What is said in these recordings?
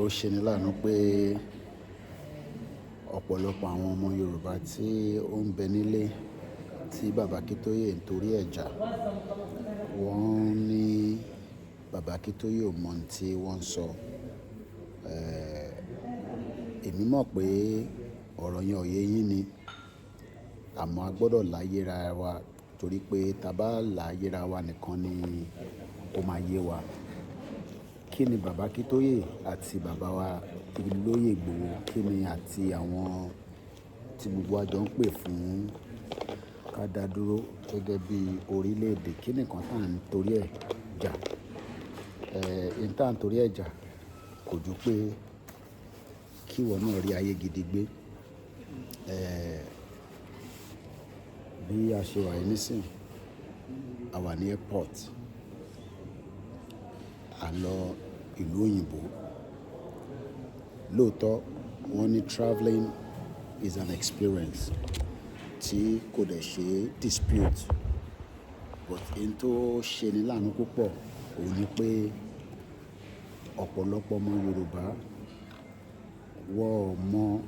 Ó ṣe ni láàánú pé ọ̀pọ̀lọpọ̀ àwọn ọmọ Yorùbá tí ó ń bẹ nílé tí bàbá Akintoye ń torí ẹ̀ jà, wọ́n ní bàbá Akintoye ò mọ̀ ohun tí wọ́n ń sọ. Èmi mọ̀ pé ọ̀rọ̀ yẹn ò ye yín ni, àmọ́ a gbọ́dọ̀ láyé ra wa torí pé tí a bá láyé ra wa nìkan ni ó máa yé wa. Kí ni bàbá Akintoye àti bàbá wa olóyè Igboho, kí ni àti àwọn tí gbogbo wa jọ ń pè fún ká dá dúró gẹ́gẹ́ bí orílẹ̀ èdè, kí ni nǹkan tí à ń torí ẹ̀ jà? Ohun tí à ń torí ẹ̀ jà kò ju pé kí ìwọ náà rí ayé gidi gbé. Bí a ṣe wà yìí nísìnyí, a wà ní airport, à ń lọ ìlú òyìnbó. Lóòótọ́ wọ́n ní travelling is an experience tí kò dẹ̀ ṣe dispute. But ohun tó ṣe ni láàánú púpọ̀, òun ni pé ọ̀pọ̀lọpọ̀ ọmọ Yorùbá wọ́n ò mọ̀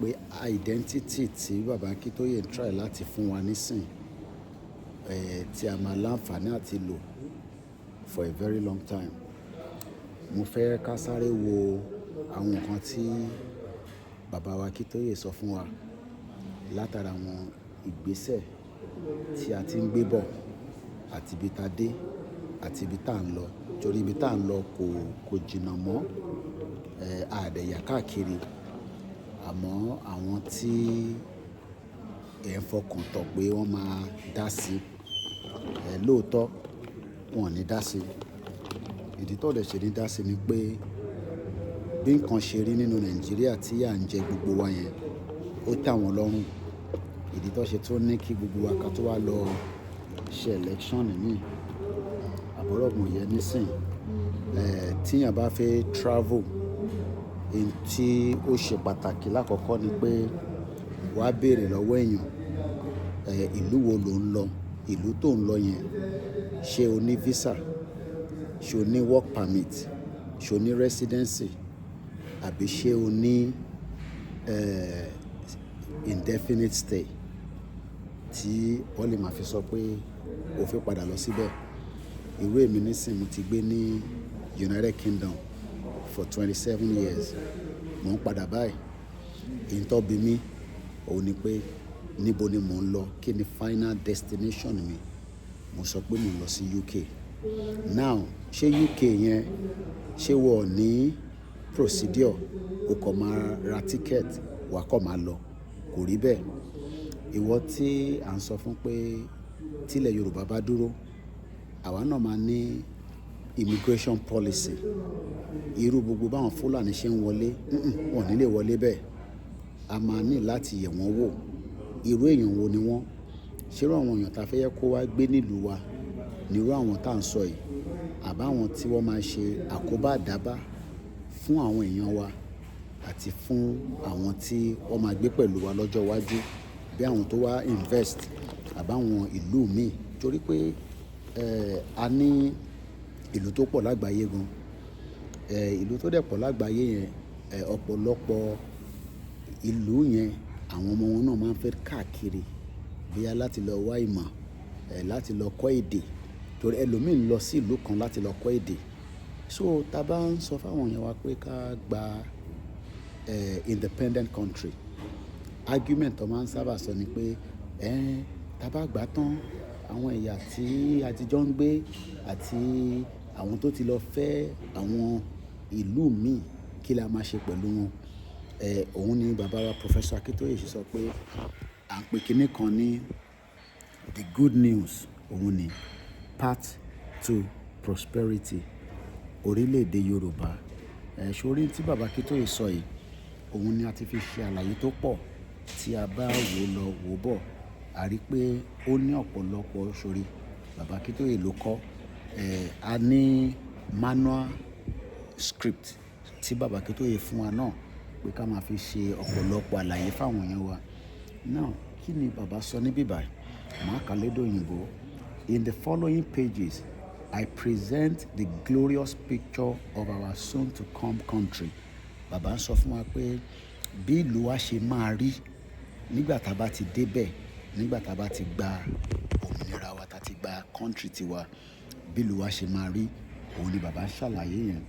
pé identity tí bàbá Akintoye ń try láti fún wa nísìnyí, tí a máa láǹfààní àti lò for a very long time. Mo fẹ́ ká sáré wo àwọn nǹkan tí bàbá wa Akintoye sọ fún wa látara àwọn ìgbésẹ̀ tí a ti ń gbé bọ̀ àti ibi tá dé àti ibi tá ń lọ. Torí ibi tá ń lọ kò jìnnà mọ́, a dẹ̀ yà káàkiri. Àmọ́ àwọn tí ẹ̀ ń fọkàn tán pé wọ́n máa dá sí, lóòótọ́ wọ́n ò ní dá sí. Ìdí tó dẹ̀ ṣe ní dá sí ni pé bí nǹkan ṣe rí nínú Nàìjíríà tí à ń jẹ gbogbo wa yẹn, ó tẹ́ àwọn lọ́rùn. Ìdí tó ṣe tó ní kí gbogbo wa ká tó wá lọ ṣe election mìí, àbọ̀rọ̀ mi o yẹ nísìnyí. Tí èèyàn bá fẹ́ travel, ohun tí ó ṣe pàtàkì lákọ̀ọ̀kọ́ ni pé wà á béèrè lọ́wọ́ èèyàn, ìlú wo lo ń lọ? Ìlú tó ń lọ yẹn, ṣe o ní visa? Ṣé o ní work permit? Ṣé o ní residency? Àbí ṣe o ní, indefinite stay tí wọ́n lè máa fi sọ pé o fẹ́ padà lọ síbẹ̀. Irú èmi nísìnyí mo ti gbé ní United Kingdom for 27 years. Mò ń padà báyìí. Ohun tó bí mi, òun ni pé níbo ni mò ń lọ? Kí ni final destination mi? Mo sọ pé mò ń lọ sí UK. Now, ṣé UK yẹn, ṣé wọ́n ò ní procedure? O kò máa ra ticket, wà kọ́ máa lọ. Kò rí bẹ́ẹ̀. Ìwọ tí à ń sọ fún pé tí ilẹ̀ Yorùbá bá dúró, àwa náà máa ní immigration policy. Irú gbogbo báwọn Fúlàní ṣe ń wọlé, wọ́n ò ní lè wọlé bẹ́ẹ̀. A máa ní láti yẹ̀ wọ́n wò. Irú èèyàn wo ni wọ́n? Ṣé irú àwọn èèyàn tí a fẹ́ yẹ kó wá gbé nílùú wa ni irú àwọn tí à ń sọ yìí? Àbá àwọn tí wọ́n máa ṣe àkóbá àdábá fún àwọn èèyàn wa àti fún àwọn tí wọ́n máa gbé pẹ̀lú wa lọ́jọ́ iwájú bí àwọn tó wá invest àbá àwọn ìlú mi. Torí pé, a ní ìlú tó pọ̀ lágbàyé gan. Ìlú tó dẹ̀ pọ̀ lágbàyé yẹn, ọ̀pọ̀lọpọ̀ ìlú yẹn àwọn ọmọ wọn náà máa ń fẹ́ káàkiri bóyá láti lọ wá ìmọ̀, láti lọ kọ́ èdè. Torí ẹlòmíì ń lọ sí ìlú kan láti lọ kọ́ èdè. So tí a bá ń sọ fún àwọn èèyàn wa pé ká gba, independent country, argument tó máa ń sábà sọ ni pé, tí a bá gbà tán, àwọn ẹ̀yà tí a ti jọ ń gbé àti àwọn tó ti lọ fẹ́ àwọn ìlú mi, kí la máa ṣe pẹ̀lú wọn? Òun ni bàbá wa Professor Akintoye ṣe sọ pé à ń pè kíní kan ní the good news, òun ni path to prosperity orílẹ̀ èdè Yorùbá. Sórí tí bàbá Akintoye sọ yìí, òun ni a ti fi ṣe àlàyé tó pọ̀ tí a bá wò lọ wò bọ̀. A rí pé ó ní ọ̀pọ̀lọpọ̀ sórí. Bàbá Akintoye ló kọ́. A ní manual script tí bàbá Akintoye fún wa náà pé ká máa fi ṣe ọ̀pọ̀lọpọ̀ àlàyé fún àwọn èèyàn wa. Now, kí ni bàbá sọ níbí báyìí? Màá kà lédè òyìnbó. In the following pages, I present the glorious picture of our soon to come country. Bàbá ń sọ fún wa pé bí ìlú wa ṣe máa rí nígbà tá a bá ti débẹ̀, nígbà tá a bá ti gba òmìnira wa, tá a ti gba country tiwa, bí ìlú wa ṣe máa rí, òun ni bàbá ń ṣàlàyé yẹn.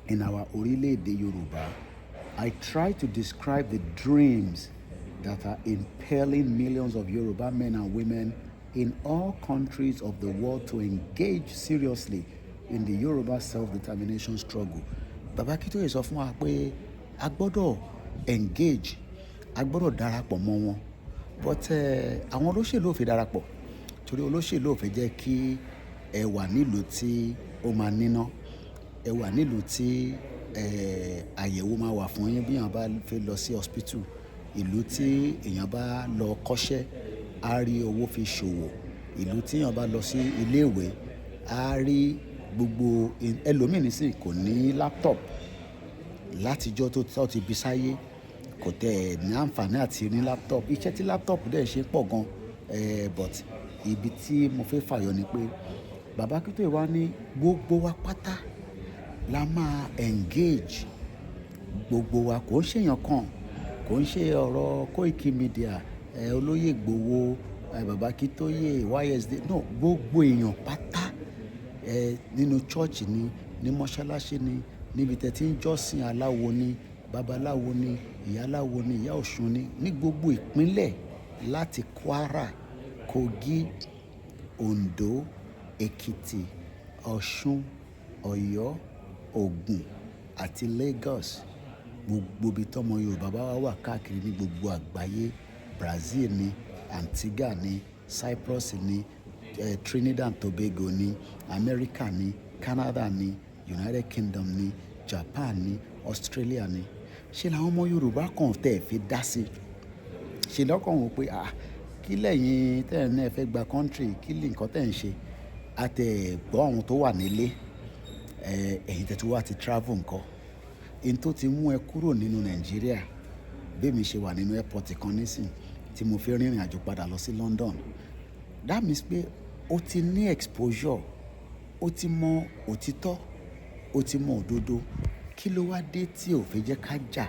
In our orílẹ̀-èdè Yorùbá, I try to describe the dreams that are impelling millions of Yoruba men and women in all countries of the world to engage seriously in the Yoruba self-determination struggle. Bàbá Akíntóyè sọ fún wa pé a gbọ́dọ̀ engage, a gbọ́dọ̀ darapọ̀ mọ́ wọn. But àwọn olóṣèlú ò fẹ́ darapọ̀, torí olóṣèlú ò fẹ́ jẹ́ kí ẹ wà nílùú tí ó máa níná, ẹ wà nílùú tí àyẹ̀wò máa wà fún yín bí èèyàn bá fẹ́ lọ sí hospital, ìlú tí èèyàn bá lọ kọ́ṣẹ́, á rí owó fi ṣòwò, ìlú tí èèyàn bá lọ sí ilé ìwé, á rí gbogbo. Ẹlòmíì nísìnyí kò ní laptop látijọ́ tó ti bí sáyé, kò tẹ̀ ní àǹfààní àti ní laptop. Iṣẹ́ tí laptop dẹ̀ ṣe pọ̀ gan, but ibi tí mo fẹ́ fàyọ ni pé Bàbá Akíntóyè wá ní gbogbo wa pátá la máa engage. Gbogbo wa, kò ń ṣe èèyàn kan, kò ń ṣe ọ̀rọ̀ Koiki Media, olóyè Igboho, Bàbá Akíntóyè, YSD. No, gbogbo èèyàn pátá, nínú church ni, ní mọ́sálásí ni, níbi tí ẹ ti ń jọ́sìn, aláwo ni, babaláwo ni, ìyáláwo ni, ìyá Ọ̀ṣun ni, ní gbogbo ìpínlẹ̀ láti Kwara, Kogi, Ondo, Èkìtì, Ọ̀ṣun, Ọ̀yọ́, Ògùn àti Lagos. Gbogbo ibi tí ọmọ Yorùbá bá wà káàkiri ní gbogbo àgbáyé, Brazil ni, Antigua ni, Cyprus ni, Trinidad and Tobago ni, America ni, Canada ni, United Kingdom ni, Japan ni, Australia ni. Ṣé làwọn ọmọ Yorùbá kan tẹ̀ fi dá sí? Ṣe lọ́kàn wọ́n pé, "À, kí lẹ̀yin tẹ́ ẹ náà fẹ́ gba country, kí ni nǹkan tẹ̀ ń ṣe?" A tẹ̀ gbọ́ àwọn tó wà nílé, ẹ̀yin tẹ́ tí wá ti travel ńkọ́. In tó ti mú ẹ kúrò nínú Nàìjíríà, bí èmi ṣe wà nínú airport kan nísìnyí tí mo fi rìnrìn àjò padà lọ sí London. That means pé o ti ní exposure, o ti mọ òtítọ́, o ti mọ òdodo. Kí ló wá dé tí ò fẹ́ jẹ́ ká jà?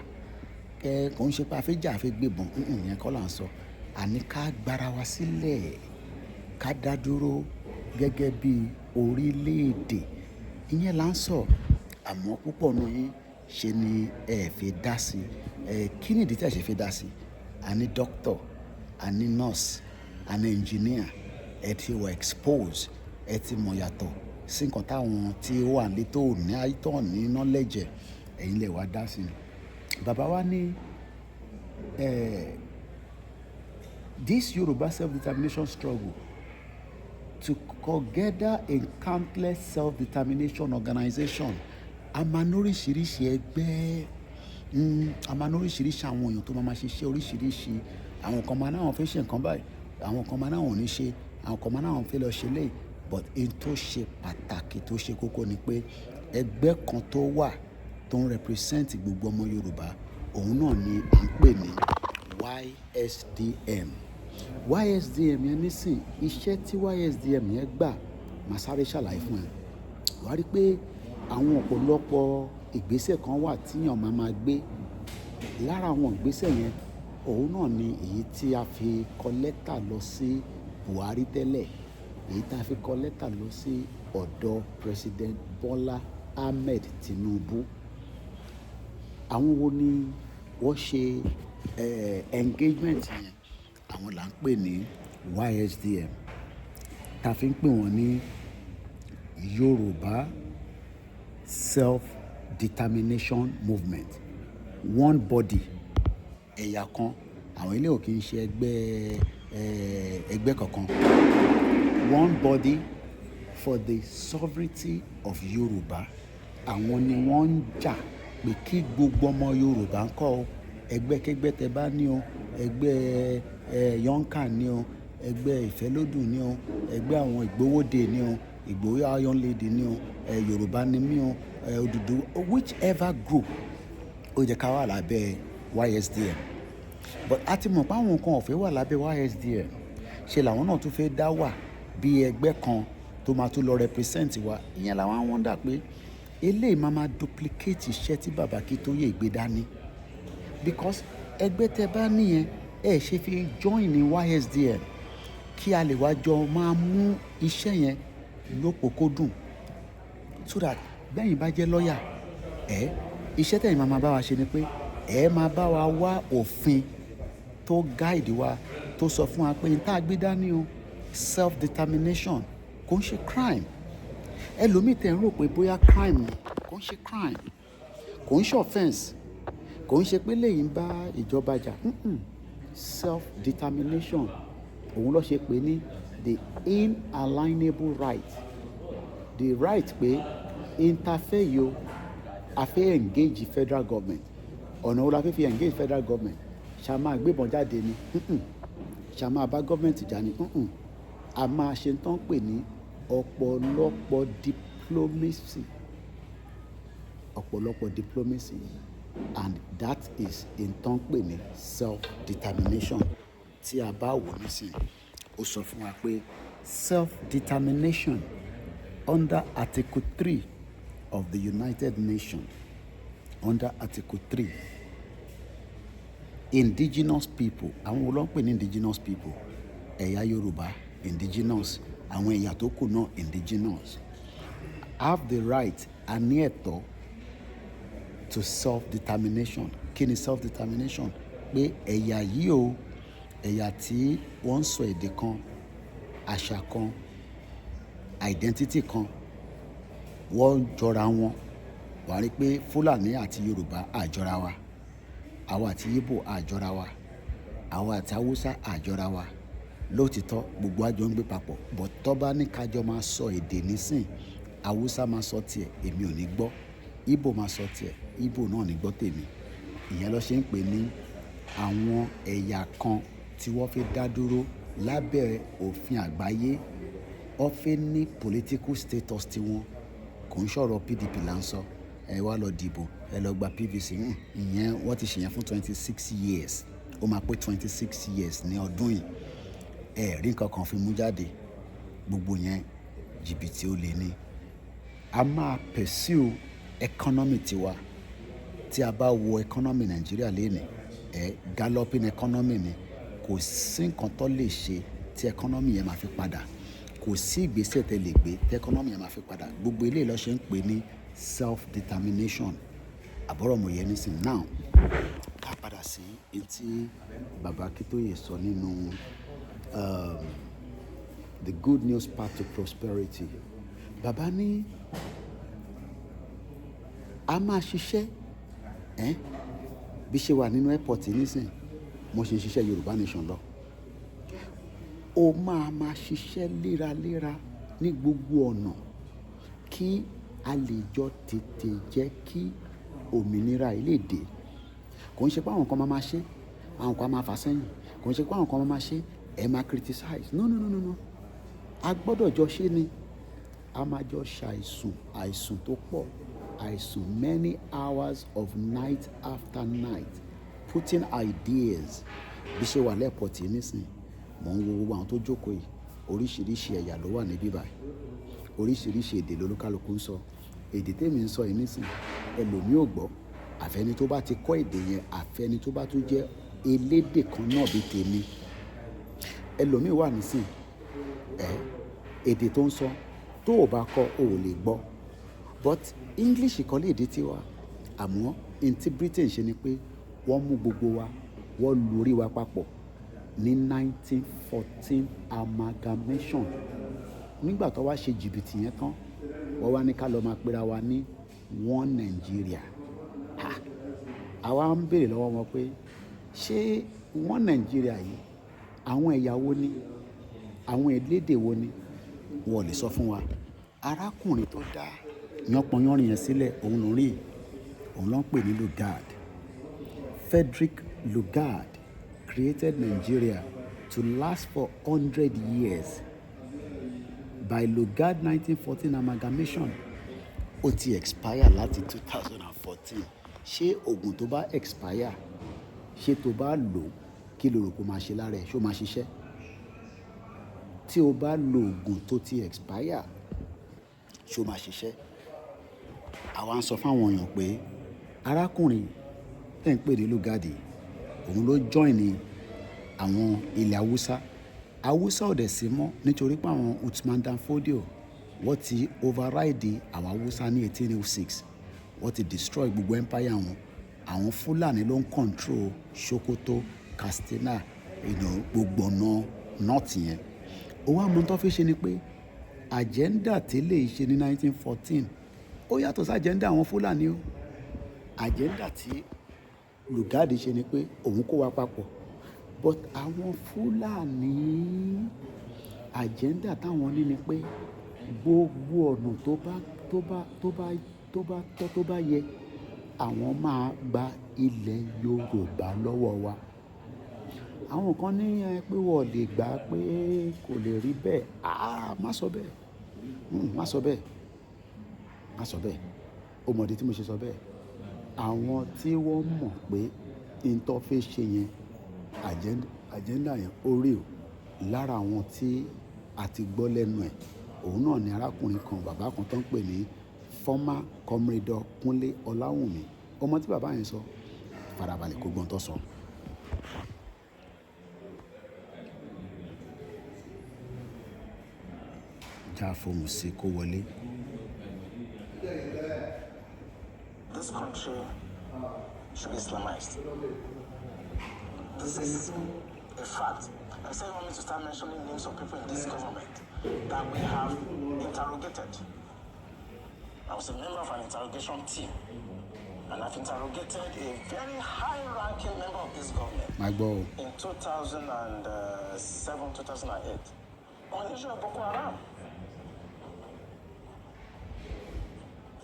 Ẹ kò ń ṣe pé a fẹ́ jà, a fẹ́ gbébọn. Ìyẹn kọ́ là ń sọ. Àní ká gbára wa sílẹ̀, ká dá dúró gẹ́gẹ́ bí orílẹ̀-èdè. Ìyẹn là ń sọ. Àmọ́ púpọ̀ nínú yín ṣe ni ẹ fi dá sí. Kí ni ìdí tí ẹ ṣe fi dá sí? A ní doctor, a ní nurse, a ní engineer. Ẹ ti wà expose, ẹ ti mọ̀ yàtọ̀ sí nǹkan táwọn tí ó wà nílé tó ní, tó ní knowledge ẹ̀, ẹ̀yin lè wá dá sí. Bàbá wa ní, this Yoruba self-determination struggle to together in countless self-determination organization. A máa ní oríṣiríṣi ẹgbẹ́, a máa ní oríṣiríṣi àwọn èèyàn tó máa ma ṣiṣẹ́ oríṣiríṣi. Àwọn kan máa ní àwọn fẹ́ ṣe nǹkan báyìí, àwọn kan máa ní àwọn ò ní ṣe, àwọn kan máa ní àwọn fẹ́ lọ ṣe eléyìí. But in tó ṣe pàtàkì, tó ṣe kókó ni pé ẹgbẹ́ kan tó wà tó ń represent gbogbo ọmọ Yorùbá, òun náà ni à ń pè ní YSDM. YSDM yẹn nísìn, iṣẹ́ tí YSDM yẹn gbà, màá sáré ṣàlàyé fún ẹ. Wà á rí pé àwọn ọ̀pọ̀lọpọ̀ ìgbésẹ̀ kan wà tí èèyàn máa ma gbé. Lára àwọn ìgbésẹ̀ yẹn, òun náà ni èyí tí a fi kọ lẹ́tà lọ sí Buhari tẹ́lẹ̀, èyí tí a fi kọ lẹ́tà lọ sí ọ̀dọ̀ President Bola Ahmed Tinubu. Àwọn wo ni wọ́n ṣe engagement yẹn? Àwọn là ń pè ní YSDM. Ta fi ń pè wọ́n ní Yorùbá Self Determination Movement. One body, ẹ̀yà kan. Àwọn eléyìí ò kí ń ṣe ẹgbẹ́, ẹgbẹ́ kankan. One body for the sovereignty of Yorùbá. Àwọn ni wọ́n ń jà pé kí gbogbo ọmọ Yorùbá ń kọ́ ọ. Ẹgbẹ́kẹ́gbẹ́ tẹ bá ní o, ẹgbẹ́ Yonka ní o, ẹgbẹ́ Ìfẹ́lódùn ní o, ẹgbẹ́ àwọn Ìgbówódé ní o, Ìgbòho Iron Lady ní o, Yorùbá ni mí o, Odùduwà, whichever group, ó jẹ́ ká wà lábẹ́ YSDM. But a ti mọ̀ pé àwọn kan ò fẹ́ wà lábẹ́ YSDM. Ṣe làwọn náà tún fẹ́ dá wà bí ẹgbẹ́ kan. Tó máa tún lọ represent wa. Ìyẹn làwọn wonder pé eléyìí máa máa duplicate iṣẹ́ tí bàbá Akíntóyè gbé dání, because ẹgbẹ́ tẹ bá nìyẹn, ẹ ṣe fi join ní YSDM kí a lè wá jọ máa mú iṣẹ́ yẹn lópòkódùn, so that bẹ́yìn bá jẹ́ lọ́ọ̀yà ẹ, iṣẹ́ tẹ̀yin máa máa bá wa ṣe ni pé ẹ máa bá wa wá òfin tó guide wa, tó sọ fún wa pé n tá a gbé dání o, self determination, kò ń ṣe crime. Ẹlòmíì tẹ̀ ń rò pé bóyá crime ni, kò ń ṣe crime, kò ń ṣe offence, kò ń ṣe pé lẹ́yìn bá ìjọba jà. Self determination, òun ló ṣe pé ní the inalienable right, the right pé interfere yìí o, a fẹ́ engage federal government. Ọ̀nà wo la fẹ́ fi engage federal government? Ṣá máa gbébọn jáde ni? Ṣá máa bá government jà ni? A máa ṣe tán pè ní ọ̀pọ̀lọpọ̀ diplomacy, ọ̀pọ̀lọpọ̀ diplomacy, and that is in tán pè ní self determination. Tí a bá wò nísìnyí, ó sọ fún wa pé self determination under Article 3 of the United Nations, under Article 3, indigenous people. Àwọn wo ló ń pè ní indigenous people? Ẹ̀yà Yorùbá indigenous, àwọn ẹ̀yà tó kù náà indigenous, have the right, a ní ẹ̀tọ́, to self-determination. Kí ni self-determination? Pé ẹ̀yà yìí o, ẹ̀yà tí wọ́n ń sọ èdè kan, àṣà kan, identity kan, wọ́n jọra wọn. Wà á rí pé Fúlàní àti Yorùbá àjọra wa, àwa àti Igbo àjọra wa, àwa àti Hausa àjọra wa. Lóòtítọ́ gbogbo wa jọ ń gbé papọ̀, but tó bá ní ká jọ máa sọ èdè nísìn, Hausa máa sọ tiẹ̀, èmi ò ní gbọ́. Igbo máa sọ tiẹ̀, Igbo náà ò ní gbọ́ tèmi. Ìyẹn ló ṣe ń pè ní àwọn ẹ̀yà kan tí wọ́n fi dá dúró lábẹ́ òfin àgbáyé. Wọ́n fẹ́ ní political status tí wọn. Kò ń sọ̀rọ̀ PDP là ń sọ. Ẹ wá lọ dìbò, ẹ lọ gba PVC. Ìyẹn wọ́n ti ṣe yẹn fún 26 years. Ó máa pé 26 years ní ọdún yìí. Ẹ rí nǹkan kan fi mú jáde. Gbogbo yẹn jìbìtì olè ní. A máa pursue economy tiwa. Tí a bá wo economy Nàìjíríà lénìí, ẹ galloping economy ni. Kò sí nǹkan tó lè ṣe tí economy yẹn máa fi padà. Kò sí ìgbésẹ̀ tẹ lè gbé tí economy yẹn máa fi padà. Gbogbo eléyìí ló ṣe ń pè ní self determination. Àbọ̀rọ̀ mo yẹ nísìnyí. Now, ká padà sí èyí tí bàbá Akíntóyè sọ nínú The Good News Path to Prosperity. Bàbá ní a máa ṣiṣẹ́, ẹ́ bí ṣe wà nínú airport nísìnyí, mo ṣe ń ṣiṣẹ́ Yorùbá Nation lọ. O máa máa ṣiṣẹ́ léra léra ní gbogbo ọ̀nà kí a lè jọ tètè jẹ́ kí òmìnira yìí lè dé. Kò ń ṣe pé àwọn kan máa máa ṣe, àwọn kan máa fà sẹ́yìn. Kò ń ṣe pé àwọn kan máa máa ṣe, ẹ máa criticize. No, no, no, no, no. A gbọdọ̀ jọ ṣé ni. A máa jọ ṣàìsùn, àìsùn tó pọ̀, àìsùn many hours of night after night, putting ideas. Bí ṣe wà l'airport yìí nísìnyí, mò ń wo gbogbo àwọn tó jókòó yìí. Oríṣiríṣi ẹ̀yà ló wà níbí báyìí. Oríṣiríṣi èdè lolúkálùkù ń sọ. Èdè tí èmi ń sọ yìí nísìnyí, ẹlòmíì ò gbọ́. Àfẹ́ni tó bá ti kọ́ èdè yẹn, àfẹ́ni tó bá tún jẹ́ elédè kan náà bí tèmi. Ẹlòmíì wà nísìnyí, ẹ́ èdè tó ń sọ, tó ò bá kọ́, o ò lè gbọ́. But English kọ́ lèdè tiwa. Àmọ́ ohun tí Britain ṣe ni pé wọ́n mú gbogbo wa, wọ́n lu orí wa papọ̀ ní 1914 amalgamation. Nígbà tó wá ṣe jìbìtì yẹn tán, wọ́n wá ní ká lọ máa pera wa ní one Nigeria. Ha! Àwa ń béèrè lọ́wọ́ wọn pé ṣé one Nigeria yìí, àwọn ẹ̀yà wo ni? Àwọn elédè wo ni? Wọn ò lè sọ fún wa. Arákùnrin tó dá yánpọnyánrin yẹn sílẹ̀, òun ló ń rí, òun ló ń pè ní Lugard. Frederick Lugard created Nigeria to last for 100 years. By Lugard 1914 amalgamation, ó ti expire láti 2014. Ṣé òògùn tó bá expire, ṣé tó bá lò, kí lo rò pé ó máa ṣe lára ẹ̀? Ṣé ó máa ṣiṣẹ́? Tí o bá lo oògùn tó ti expire, ṣé ó máa ṣiṣẹ́? Àwa ń sọ fún àwọn èèyàn pé arákùnrin tẹ́ ń pè ní Lugard, òun ló join ní àwọn ilẹ̀ Haúsá. Haúsá ò dẹ̀ sí mọ́ nítorí pé àwọn Uthman Dan Fodio, wọ́n ti override àwọn Haúsá ní 1806. Wọ́n ti destroy gbogbo empire wọn. Àwọn Fúlàní ló ń control Sokoto, Katsina, gbogbo ọ̀nà north yẹn. Ó wá mọ tó fi ṣe ni pé agenda tí lè ṣe ní 1914, ó yàtọ̀ sí agenda àwọn Fúlàní o. Agenda tí Lugard ṣe ni pé òun kó wa papọ̀, but àwọn Fúlàní, agenda táwọn ní ni pé gbogbo ọ̀nà tó bá tọ́, tó bá yẹ, àwọn máa gba ilẹ̀ Yorùbá lọ́wọ́ wa. Àwọn kan ní ẹ pé wọ́n lè gbà pé kò lè rí bẹ́ẹ̀. Ah, má sọ bẹ́ẹ̀. Má sọ bẹ́ẹ̀, má sọ bẹ́ẹ̀. Ó mọ̀dí tí mo ṣe sọ bẹ́ẹ̀. Àwọn tí wọ́n mọ̀ pé n tó fẹ́ ṣe yẹn, agenda yẹn ó real, lára àwọn tí a ti gbọ́ lẹ́nu ẹ̀, òun náà ni arákùnrin kan, bàbá kan tó ń pè ní former Commodore Kúnlé Ọláwùnmí. Ọmọ tí bàbá yẹn sọ, farabalẹ̀ kó gbọ́n tó sọ. Já fohùn sí kó wọlé. This country should be Islamized. This is a fact. I say you want me to start mentioning names of people in this government that we have interrogated. I was a member of an interrogation team, and I've interrogated a very high-ranking member of this government Máa gbọ́ o. in 2007, 2008 on the issue of Boko Haram.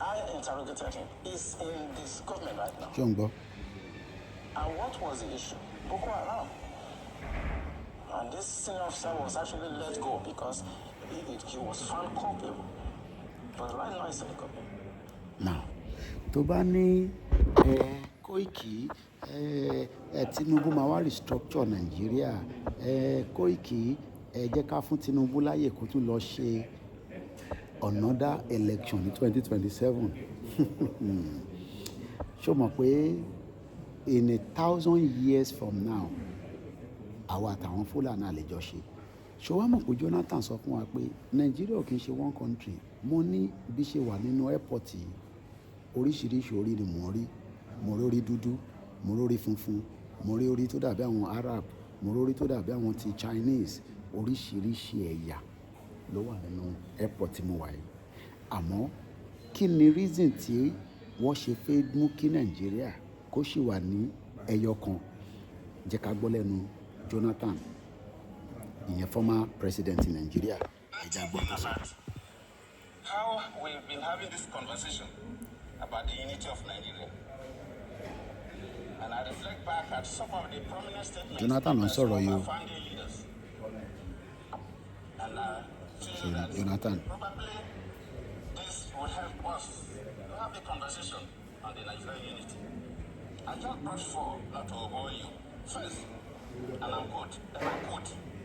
I interrogated him. He's in this government right now. Ṣé o ń gbọ́? And what was the issue? Boko Haram. And this senior officer was actually let go because he was found culpable. But right now he's in the government. Now, tó bá ní ẹ Kóìkì, ẹ Tinubu máa wá restructure Nàìjíríà, ẹ Kóìkì, ẹ jẹ́ ká fún Tinubu láyè kó tún lọ ṣe another election ní 2027. Ṣó mọ̀ pé in 1,000 years from now, àwa àtàwọn Fúlàní àlejò ṣe? Ṣó wá mọ̀ pé Jonathan sọ fún wa pé Nàìjíríà ò kì í ṣe one country? Mo ní bí ṣe wà nínú airport yìí, oríṣiríṣi orí ni mò ń rí. Mo rí orí dúdú, mo rí orí funfun, mo rí orí tó dàbí àwọn Arab, mo rí orí tó dàbí àwọn ti Chinese. Oríṣiríṣi ẹ̀yà ló wà nínú airport tí mo wà yìí. Àmọ́ kí ni reason tí wọ́n ṣe fẹ́ mú kí Nàìjíríà kó sì wà ní ẹyọ kan? Jẹ́ ká gbọ́ lẹ́nu Jonathan, ìyẹn former president Nàìjíríà. Ẹ jẹ́ á gbọ́ tó sọ. How we've been having this conversation about the unity of Nigeria. And I reflect back at some of the prominent statements Jonathan ló ń made by some sọ̀rọ̀ of yìí o. our founding leaders. And I feel Sorry, that Jonathan. probably this will help us to have a conversation on the Nigerian unity. I just brought four, not to bore you. First, and I quote,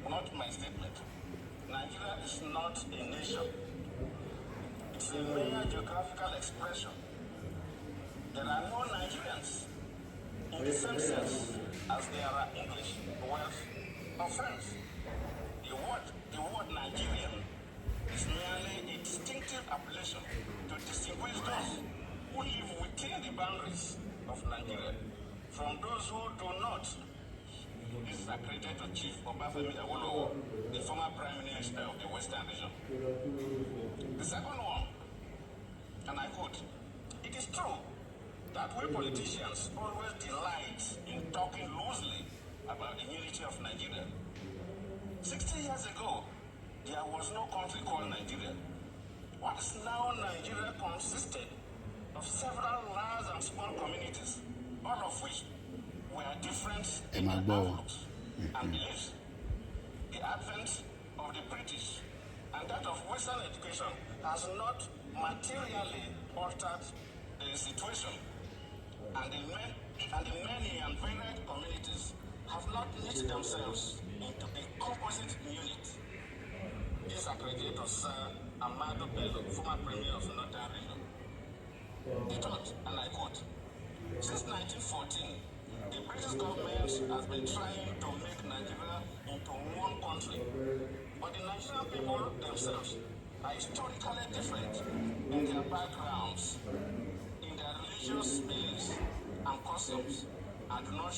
not my statement: "Nigeria is not a nation. It's a mere geographical expression. There are no Nigerians in the same sense as there are English, Welsh, or French. The word Nigerian is merely a distinctive appellation to distinguish those who live within the boundaries of Nigeria from those who do not." This is accredited to Chief Obafemi Awolowo, the former Prime Minister of the Western region. The second one, and I quote, "It is true that we politicians always delight in talking loosely about the unity of Nigeria. 60 years ago, there was no country called Nigeria. What is now Nigeria consisted of several large and small communities, all of which were different in Máa their gbọ́ o. outlooks and beliefs. The advent of the British and that of Western education has not materially altered the situation, and the many and varied communities have not knit themselves into a composite unit." This accredited to Sir Ahmadu Bello, former Premier of Northern Region. He taught, and I quote, "Since 1914, the British government has been trying to make Nigeria into one country. But the Nigerian people themselves are historically different in their backgrounds, in their religious beliefs and customs, and do not